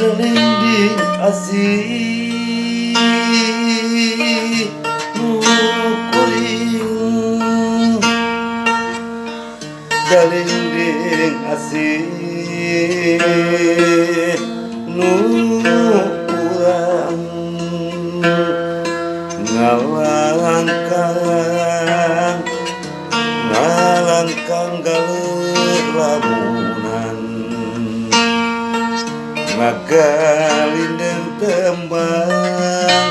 Dalingding asih nu kuring, dalingding asih nu urang, ngalangkang ngalangkang galeuh lamunan, ngagalindeng tembang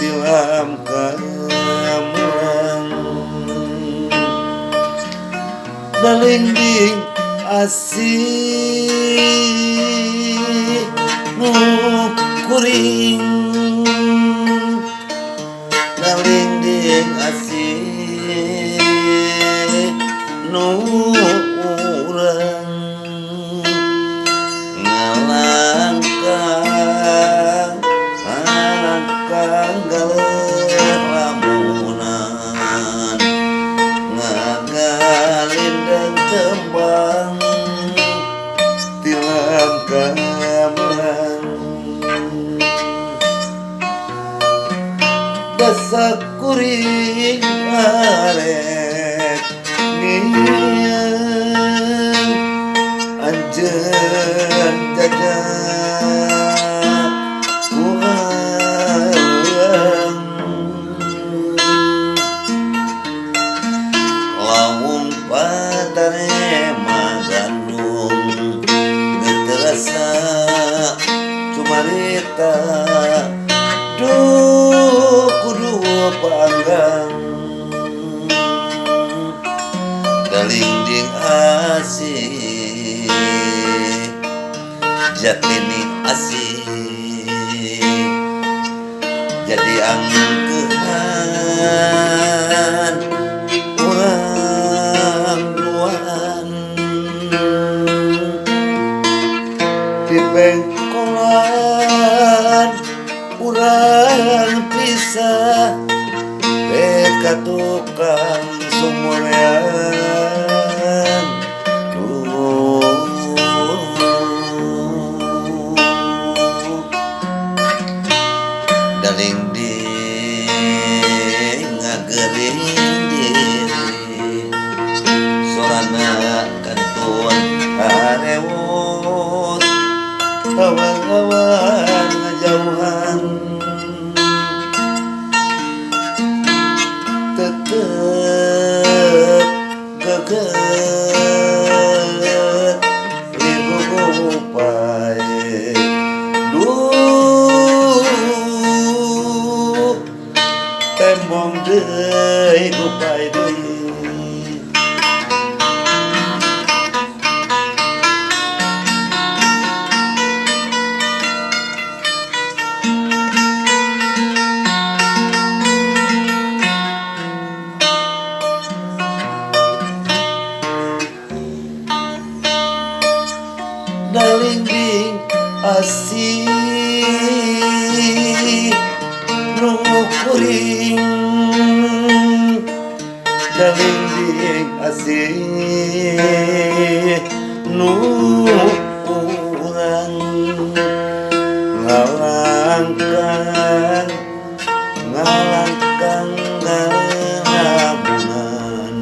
tilam kamulang. Dalingding asih nu kuring, dalingding asih nu urang, ngalangkang ngalangkang galeuh lamunan, ngagalindeng tembang tilam kamulang. Basa kuring arek nian anjeun jajak ku urang, lawung patarema gandung geus terasa cumarita duh kudu panggang. Dalingding asih jatini asih jadi angkehan urang duaan, di pengkolan urang pisah rek ka tukang sumurean. Duh dalingding ngageuring diri, sorana kantun harewos awan-awan ngajauhan, tetep geget ligugupai. Duh tembong deui gupai deui. Dalingding asih nu kuring, dalingding asih nu urang, ngalangkang ngalangkang ngalamunan,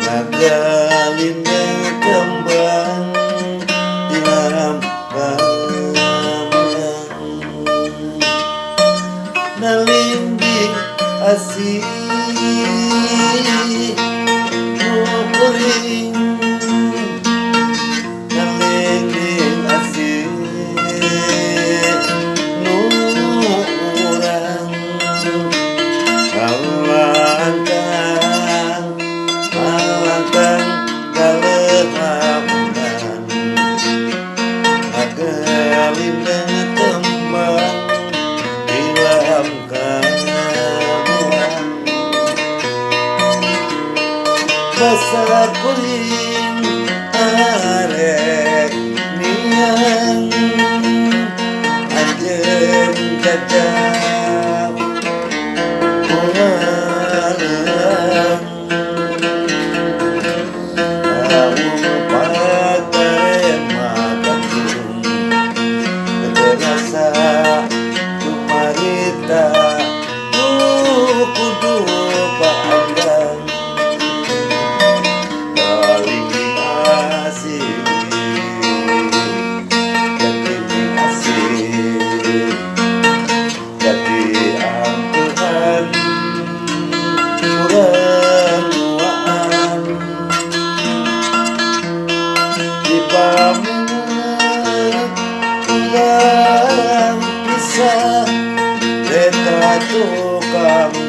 ngagalindeng tembang tilam kamulang. Dalingding asih nu kuring, dalingding asih nu urang, ngalangkang ngalangkang galeuh lamunan, ngagalindeng tembang tilam kamulang. Basa kuring arek nian anjeun jajak urang, lawung patarema gandung Urang pisah, eta tukang.